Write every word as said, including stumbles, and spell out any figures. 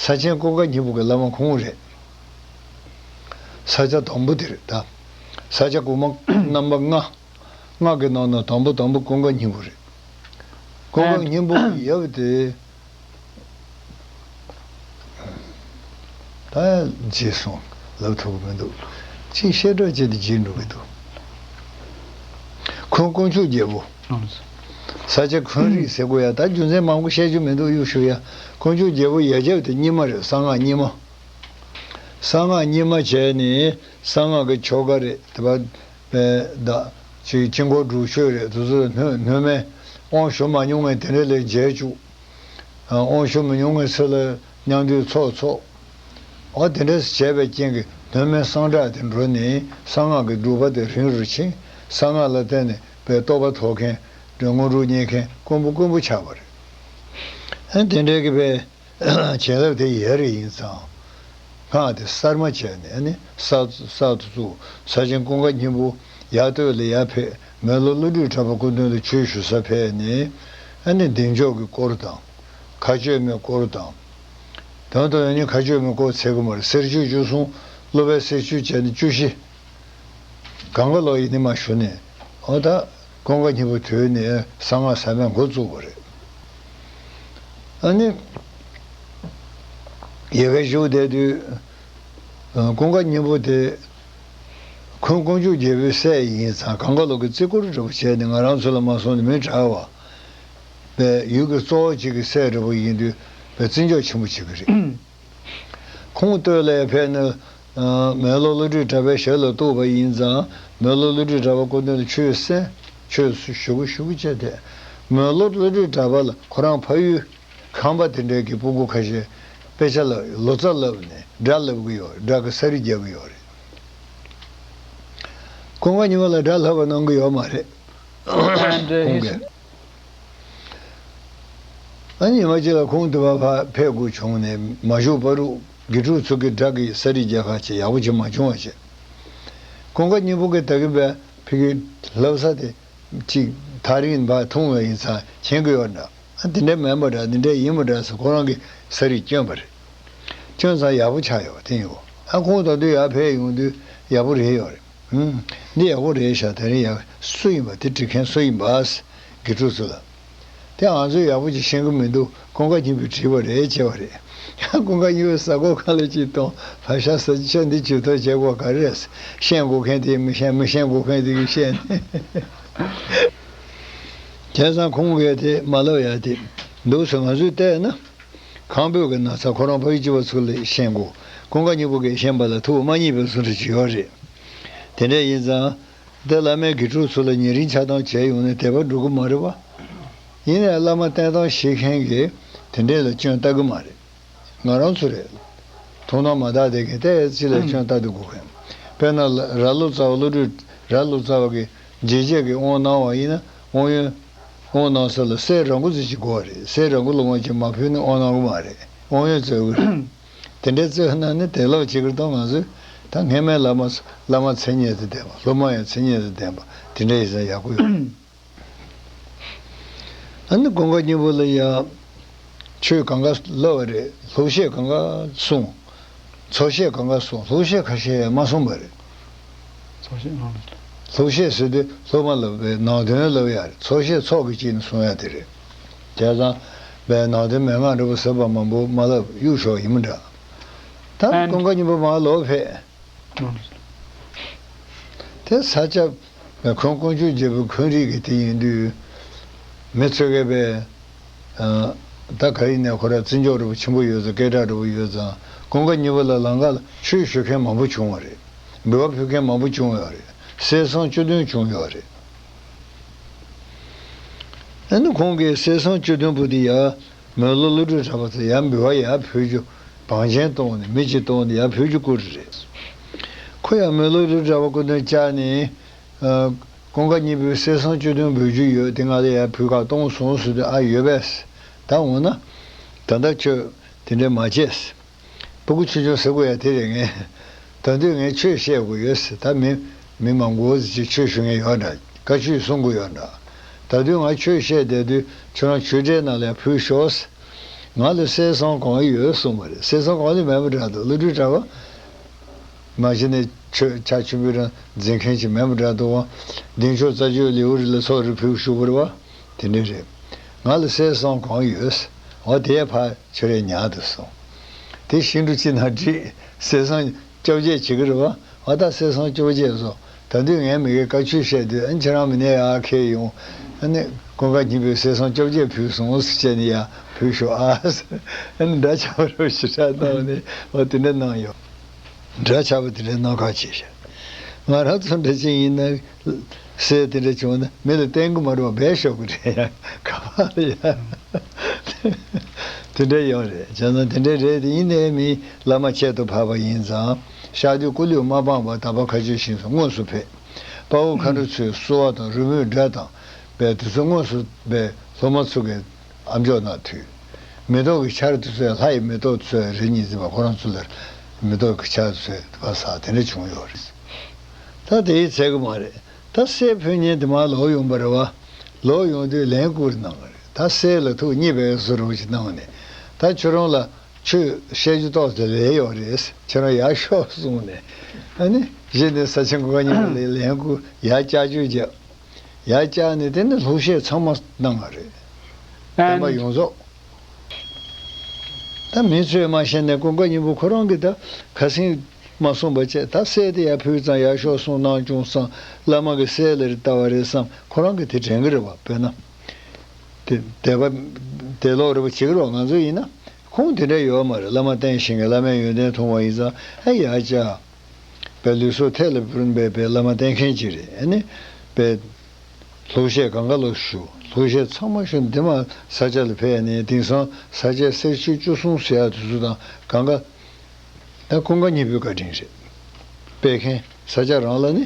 ས་ཆེན་ཀུན་དགའ་སྙིང་པོ་གི་བླ་མ་ཁོང་རེད། ས་ཆ་དང་པོ་དེ་རེད་ད། ས་ཆ་གོང་མ་རྣམ་པ་ལྔ། ལྔ་གི་ནང་ན་དང་པོ་དང་པོ་ཀུན་དགའ་སྙིང་པོ་རེད། ཀུན་དགའ་སྙིང་པོ་ཡབ་དེ། ད་རྗེས་སོང་ལབ་ཐུབ་ཀྱི་མི་འདུག་ཅིག་བཤད་གྲྭ་བྱས་ཏེ་བརྗེད་འགྲོ་གི་འདུག་ཁོང་དཀོན་མཆོག་རྒྱལ་པོ། ས་ཆ་ཁོང་རིགས་ཟེར་དགོས་ཡ། ད་རྒྱུ་མཚན་མང་པོ་བཤད་རྒྱུ་མི་འདུག་གཡུག་ཞུ་ཡ། དཀོན་མཆོག་རྒྱལ་པོ་ཡ་རྒྱབ་དེ་རྙིང་མ་རེད། གསང་སྔགས་རྙིང་མ། གསང་སྔགས་རྙིང་མ་བྱས་ནས་གསང་སྔགས་ཀྱི་ཆོ་ག་རེད་དེ་བ། པའི་བདག་ཅིག་དཀྱིལ་འཁོར་སྒྲུབ་མཆོད་རེད། དེ་ཚོ་སྣོད་སྣོད་མེད་དབང་ཞུ་མ་མྱོང་མཁན་དེ་འདྲ་ལ་མཇལ་བཅུག་དབང་ཞུ་མི་མྱོང་མཁན་ཚོ་ལ་མཉམ་དུ་ཚོགས་ཚོགས། འོ་དེ་འདྲ་བྱས་པའི་རྐྱེན་གྱིས་སྣོད་མེད་གསང་བསྒྲགས་དེ་འགྲོ་ནས་གསང་སྔགས་ཀྱི་སྒྲུབ་པ་དེ་རིམ་རུ་ཕྱིན། གསང་སྔགས་ལ་བརྟེན་ནས་པའི་རྟོགས་པ་ཐོབ་མཁན་དངོས་གྲུབ་བརྙེས་མཁན་དཀོན་པོ་དཀོན་པོ་ཆགས་པ་རེད། ཨ་དེ་འདྲའི་གི་པའི། བྱིན་རླབས་དེ་ཡོད་རེད། ཡིན་ཙང་། སྔགས་དེ་གསར་མ་བྱས་ནས་ནི་གསར་གསར་དུ་བཙུགས། ས་ཆེན་ཀུན་དགའ་སྙིང་པོ་ཡར་སྟོད་ལ་ཡར་ཕེབས། མེ་ལོང་ཀླུ་སྒྲུབ་གྲགས་པ་སྐུ་མདུན་ལ་ཆོས་ཞུ་ས་ཕེབས་ནས། ཨ་ནི་བདེ་མཆོག་གི་སྐོར་དང་། མཁའ་སྤྱོད་མའི་སྐོར་དང་། དོན་དུ་ཡང་ནི་མཁའ་སྤྱོད་མའི་སྐོར་ཚེ་གི་མར་གསེར་ཆོས་བཅུ་གསུམ། སློབ་པའི་གསེར་ཆོས་བྱས་ནས་བཅུ་བཞི། གང་ག་ལོ་ཡིན་ནི་མ་ཞུ་ནས། འོ་ད་ཀུན་དགའ་སྙིང་པོ་དུས་ནས་གསང་སྔགས་ཟབ་མོ་འགོ་བཙུགས་པ་རེད། ཨ་ནི། ཡ་གི་བཞུགས་བསྡད་དུས། ཀུན་དགའ་སྙིང་པོ་དེ། ཁོང་དཀོན་མཆོག་རྒྱལ་པོའི་སྲས་ཡིན་ཙང་གང་ག་ལོ་གི་བརྩི་བཀུར་འདྲ་པོ་བྱས་ནས་ང་རང་ཚོ་ལ་མ་སོང་ནས་མི་དྲག་བ། པའི་ཡུལ་གྱི་གཙོ་བོ་གཅིག་གི་སྲས་འདྲ་པོ་ཡིན་དུས་པའི་བརྩི་འཇོག་ཆེན་པོ་བྱེད་ཀྱི་རེད། ཁོང་སྟོད་ལ་ཕེབས་ནས། མེ་ལོང་ཀླུ་སྒྲུབ་གྲགས་པའི་ཞབས་ལ་གཏུགས་པ་ཡིན་ཙང་མེ་ལོང་ཀླུ་སྒྲུབ་གྲགས་པ་སྐུ་མདུན་ལ་ཆོས་གསན། ཆོས་ཞུ་གི་ཞུ་གི་བྱས་ཏེ། མེ་ལོང་ཀླུ་སྒྲུབ་གྲགས་པ་ལ་ཁོ་རང་ཕ་ཡུལ་ཁམས་པ་དེ་འདྲའི་གི་སྤུ་གུ་ཁ་ཤས་དཔེ་ཆ་ལ་ལོ་ཙཱ་བསླབས་ནས་སྒྲ་བསླབ་གི་ཡོད། སྒྲ་གི་ས་རིས་རྒྱག་གི་ཡོད་རེད། ཀུན་དགའ་སྙིང་པོ་ལ་སྒྲ་བསླབ་པ་གནང་གི་ཡོད་མ་རེད། ཁོང་གིས། ཨ་ཉི་མ་གཅིག་ལ་ཁོང་དུ་བ་ཕ་ཕེབས་དགོས་བྱུང་ནས་མ་བཞུགས་བར་དུ་དགེ་ཕྲུག་ཚོ་གི་སྒྲ་གི་ས་རིས་རྒྱག་ཁ་ཆེ་ཡག་པོ་ཅིག་མ་བྱུང་བ་བྱས། ཀུན་དགའ་སྙིང་པོ་གི་ད་གི་བས་ཕི་གི་ལྷ་ས་དེ་གཅིག་ཐག་རིང་བ་མཐོང་བ་ཡིན་ཙང་མཁྱེན་གི་ཡོད་འདྲ། ཨ་དེ་འདྲ་མིན་པ་འདྲ། དེ་འདྲ་ཡིན་པ་འདྲ་ཟེར་ཁོ་རང་གི་ས་རིས་བསྐྱོན་པ་རེད། བསྐྱོན་ཙང་ཡག་པོ་ཆགས་ཡོད་དེ་ཡིན་གོ། ཨ་ཁོང་ད་དུང་ཡར་ཕེབས་ཡོང་དུས་ཡག་པོ་རེད་ཡོད་རེད། ཧུམ། འདི་ཡག་པོ་རེད་ཤག་དེ་རིང་ཡག་སུ་ཡིན་པ་དེ་འབྲི་མཁན་སུ་ཡིན་པ། དགེ་ཕྲུག་ཚོ་ལ། དེ་ང་ཚོས་ཡག་པོ་ཅིག་ཤེས་ཀྱི་མི་འདུག་ཀུན་དགའ་སྙིང་པོས་བྲིས་པ་རེད་བྱས་པ་རེད། ཀུན་དགའ་སྙིང་པོས་ས་གོ་ཁ་ལ་ཅིག་གཏོང་། ཕ་ཤ་ས་ཆ་འདི་ཇུས་གཏོགས་བྱེད་དགོས་ག་རེ་རེད། ཤེས་དགོས་མཁན་དེ་མི་ཤེས། མི་ཤེས་དགོས་མཁན་དེ་གི་ཤེས་ནས། བྱས་ཙང་ཁོང་གིས་དེ་མ་ལབ་ཡ་དེ་འདུག་ཟེར་ང་ཚོས་བལྟས་ན། ཁང་པའི་གི་ན་ཚ་ཁོ་རང་ཕ་ཡུལ་སྤྱི་པ་ཚོ་ལས་ཤེས་དགོས། ཀུན་དགའ་སྙིང་པོ་གིས་ཤེས་པ་ལ་ཐུགས་མ་མཉེས་པའི་བཟོ་འདྲ་ཅིག་ཡོད་རེད། དེ་འདྲ་ཡིན་ཙང་། འདི་བླ་མའི་དགེ་ཕྲུག་ཚོ་ལ་ཉེ་རིང་ཆགས་སྡང་བྱས་ཡོང་ནས་དད་པ་འགྲོ་གི་མ་རེད་བ། ཡིན་ནའི་བླ་མ་བསྟེན་སྟངས་ཤེས་མཁན་གྱིས་དེ་འདྲས་ལ་སྐྱོན་བཏགས་གི་མ་རེད། ང་རང་ཚོ་རེད། མཐོང་སྣང་མ་དག་བསྡད་མཁན་དེ་ཅི་ལ་སྐྱོན་བཏགས་སྡོད་དགོས་མཁན། དཔེར་ན་རྭ་ལོ་ཙཱ་བ་བློ་གྲོས། རྭ་ལོ་ཙཱ་བ་གིས་རྗེས་བྱེད་ཀྱི་དབང་གནང་བ་ཡིན་ན་དབང་ཡོན། དབང་གནང་ས་ལ་གསེར་རང་མགོ་ཙམ་ཅིག་དགོས་པ་རེད། གསེར་རང་མགོ་ལོང་བ་ཅིག་མ་ཕུལ་ན་དབང་གནང་གི་མ་རེད། དབང་ཡོན་སྩོལ་གི་རེད། དེ་འདྲའི་རྩོད་ན་ནི་དེ་ལོག་བྱེད་ཀྱི་རེད་དོ། ང་ཚོས་ད་སྔས་མའི་བླ་མ་བླ་མ་མཚན་ཉིད་དང་ལྡན་པ། སློབ་མ་ཡང་མཚན་ཉིད་དང་ལྡན་པ་དེ་འདྲ་ཡིན་ཙང་ཡག་པོ་ཡོད། ཨ་ནི་ཀུན་དགའ་སྙིང་པོ་ལ་ཡང་ཆོས་གང་ག་བསླབས་པ་རེད། སློབ་བཤད་གང་ག་གསུངས། ཚོགས་བཤད་གང་ག་གསུངས། སློབ་བཤད་ཁ་ཤས་མ་གསུངས་པ་རེད། ཚོགས་བཤད་ནང་ལ། སློབ་བཤད་ཟེར་དུས་སློབ་མ་ལབ་པའི་ནང་དོན་ལབ་ཡ་རེད། ཚོགས་བཤད་ཚོགས་ཀྱི་དཀྱིལ་ནས་གསུང་ཡ་དེ་རེད། བྱས་ཙང་། པའི་ནང་དོན་མན་ངག་འདྲ་པོ་ཟབ་པ་མང་པོ་མ་ལབ་གཡུག་ཞོག་ཡིན་མི་འདྲ། ད་ཀུན་དགའ་སྙིང་པོ་མར་ལོག་ཕེབས། དེ་ས་སྐྱ་པའི་ཁོང་དཀོན་མཆོག་རྒྱལ་པོའི་འཁོན་རིགས་ཀྱི་དེ་ཡིན་དུས། མི་ཚོ་གས་པའི། ད་ག་ཡིན་ནའི་ཁོ་ར་བརྩི་འཇོག་འདྲ་པོ་ཆེན་པོ་ཡོད་ཙང་སྐད་གྲགས་འདྲ་པོ་ཡོད་ཙང་ཀུན་དགའ་སྙིང་པོ་ལ་ལམ་ཁ་ལ་ཆོས་ཞུ་མཁན་མང་པོ་བྱུང་བ་རེད། འབུལ་བ་ཕུལ་མཁན་མང་པོ་བྱུང་ཡོད་རེད། གསེར་སྲང་བཅུ་བདུན་བྱུང་ཡོད་རེད། ཨ་ནི་ཁོང་གིས་གསེར་སྲང་བཅུ་བདུན་པོ་དེ་ཡར་མོན་ལུང་ཀླུ་སྒྲུབ་གྲགས་པ་ཚོ་ཡར་འབུལ་བ་ཡར་ཕུལ་རྒྱུ་བང་ཆེན་བཏོན་ནས་མི་གཅིག་བཏོན་ནས་ཡར་ཕུལ་རྒྱུ་བསྐུར་རེད། ཁོ་ཡང་མོན་ལུང་ཀླུ་སྒྲུབ་གྲགས་པ་སྐུ་མདུན་བཅར་ནས། ཀུན་དགའ་སྙིང་པོས་གསེར་སྲང་བཅུ་བདུན་འབུལ་རྒྱུ་ཡོད། དེ་ང་ལ་ཡར་ཕུལ་ཁ་གཏོང་སོང་ཟེར་དུས་ཨ་ཡོད་པས། ད་འོ་ན། ད་ལྟ་ཁྱོད་དེ་འདྲ་མ་བྱས། སྤུ་གུ་ཆུང་ཆུང་ཟེར་དགོས་ཡ་དེ་རེད། ངས་ད་དུང་ངས་ཆོས་བཤད་དགོས་ཡོད་ཟེར། ད་མི་མི་མང་པོ་ཟེར་ཅིག་ཆོས་ཞུ་མཁན་ཡོད་འདྲ། བཀའ་ཆོས་གསུང་དགོས་ཡོད་འདྲ། ད་དུང་ང་ཆོས་བཤད་བསྡད་དུས་ཁྱོད་རང་ཆོས་གྲལ་ནང་ལ་ཕུལ་ཤོག་ཟེར། ང་ལ་གསེར་ཟངས་གང་ཡོད་གསུངས་པ་རེད། གསེར་ཟངས་གང་ལ་མེད་པ་འདྲ་འདུག་བློ་གྲོས་གྲགས་པ། མ་གཞི་ནས་ཆོས་ཕྱག་མཆོད་འབུལ་རང་འཛིན་མཁན་ཅིག་མེད་པ་འདྲ་འདུག་བ། གདན་ཆོག་རྩ་ཆོས་ལེའུ་རེ་ལ་ཚོགས་རེ་ཕུལ་བཞུགས་པ་རེད་བ། དེ་འདྲ་རེད། ང་ལ་གསེར་ཟངས་གང་ཡོད། འོ་དེ་ཕར་ཁྱོད་རས་ཉར་དུ་སོང་། དེ་ཤིང་འབྲུ་ཅིག་ནང་བསྒྲིགས། གསེར་ཟངས་བཅོ་བརྒྱད་བྱེད་ཀྱི་རེད་བ། ཨ། ད་གསེར་ཟངས་བཅོ་བརྒྱད་བཟོ། ད་དུང་ངས་མི་དགེ་བཀའ་ཆོས་བཤད་དུས། ཨ། ཁྱེད་རང་མི་ནས་ཡར་ཁྱེར་ཡོང་། ཨ་ནི་ཀུན་དགའ་སྙིང་པོས་གསེར་ཟངས་བཅོ་བརྒྱད་ཕུལ་སོང་ཟེར་བྱས་ནས་ཡར་ཕུལ་ཤོག་ཨ་ཟེར། ཨ་ནི་འདྲ་ཆགས་པ་རེད་ཞེ་དྲག་གནང་ནས། འོ་དེ་འདྲ་གནང་ཡོད། འདྲ་ཆགས་པ་དེ་འདྲ་གནང་ཁག་ཆེ་ཤག་ང་རང་ཚོ་འདྲ་ཅིག་ཡིན་ན། གསེར་དེ་འདྲ་བྱུང་ན་མི་ལ་བསྟན་གྱི་མ་རེད་བ། སྦས་ཤོག་གི་རེད་ཡ། ག་པ་ལ་ཡ། དེ་འདྲ་ཡོད་རེད། བྱས་ཙང་དེ་འདྲ་རེད། དེ་ཡིན་ནའི་མི་བླ་མ་ཁྱད་དུ་འཕགས་པ་ཡིན་ཙང་། གཤགས་དུས་སྐུ་ལུས་མ་སྤངས་པར་དམ་པ་མཁའ་སྤྱོད་ཞིང་སུ་དངོས་སུ་ཕེབས། དཔའ་བོ་མཁའ་འགྲོ་ཚོས་བསུ་བ་དང་རོལ་མོའི་སྒྲ་དང་། པའི་དུས་ཚོད་དངོས་སུ་པའི་སློབ་མ་ཚོ་གི་ཨ་མཆོག་ནང་ཐུག་མེ་ཏོག་གི་ཆར་དུ་ཚོས། ལྷ་ཡི་མེ་ཏོག་ཚོས་རི་ཉིན་འཛིན་པ་ཁོ་རང་ཚོ་ལ་མེ་ཏོག་གི་ཆར་དུ་ཚོས་བ་ས་དེ་འདྲ་བྱུང་ཡོད་རེད། ད་དེའི་ཚད་གི་མ་རེད། ད་གསེར་ཕུལ་མཁན་དེ་མར་ལོག་ཡོང་པ་རེད་བ། ལོག་ཡོང་དུས་ལན་བསྐུར་གནང་བ་རེད། ད་གསེར་ལ་ཐུགས་མཉེས་པའི་བཟོ་འདྲ་ཅིག་གནང་ནས། ད་ཁྱོད་རང་ལ་ཆོས་བཤད་རྒྱུ་ཏོག་ཙམ་ལས་ཡོད་རེད། ཁྱོད་རང་ཡར་ཤོག་གསུངས་ནས། ཨ་ནི་གཞི་ནས་ས་ཆེན་ཀུན་དགའ་སྙིང་པོ་ལ་ལན་བསྐུར། ཡར་བཅར་རྒྱུ་བརྒྱབ། ཡར་བཅར་ནས་དེ་ནས་ལྷུག་བཤད་ཚང་མ་གནང་བ་རེད། བསྟན་པ་ཡོངས་རྫོགས། ད་མི་ཚོས་མ་ཤེས་ནས་ཀུན་དགའ་སྙིང་པོ་ཁོ་རང་གིས་ད་ཁ་སེང་མ་གསུངས་པ་བྱས། ད་གསེར་དེ་ཡར་ཕུལ་ཙང་ཡར་ཤོག་གསུངས་གནང་བྱུང་བསམ། བླ་མ་གིས་གསེར་ལ་རེ་ལྟ་བ་རེད་བསམ། ཁོ་རང་གིས་དེ་དྲན་གི་རེད་བ། དཔེར་ན། དེ་དད་པ་དད་ལོག་རེད་བ། བྱེད་ཀྱི་རེད་བ། ང་ཚོ་ཡིན་ན་ཁུངས་དེ་འདྲ་ཡོད་མ་རེད། བླ་མ་བསྟེན་ཤེས་མཁན། བླ་མའི་ཡོན་ཏན་མཐོང་བ་ཡིན་ཙང་། ཨ། ཡར་བཅར། པའི་ལུས་སྲོག་ཐད་ལ་བུན་པའི་པའི་བླ་མ་བསྟེན་མཁན་ཅིག་རེད། ཨ་ནི་པའི་ལྷུག་བཤད་གང་ག་ལ་ཞུ། ལྷུག་བཤད་ཚང་མ་ཞུ། འདི་མ་ས་ཆ་ལ་ཕེབས་ནས། དེང་སང་ས་ཆ་གསེར་ཆུ་བཅུ་གསུམ་ཟེར་ཡག་དེ་ཚོ་དང་གང་ག་ད་ཀུན་དགའ་སྙིང་པོའི་བཀའ་དྲིན་རེད། སྤེལ་མཁན་ས་ཆ་རང་ལ་ནི།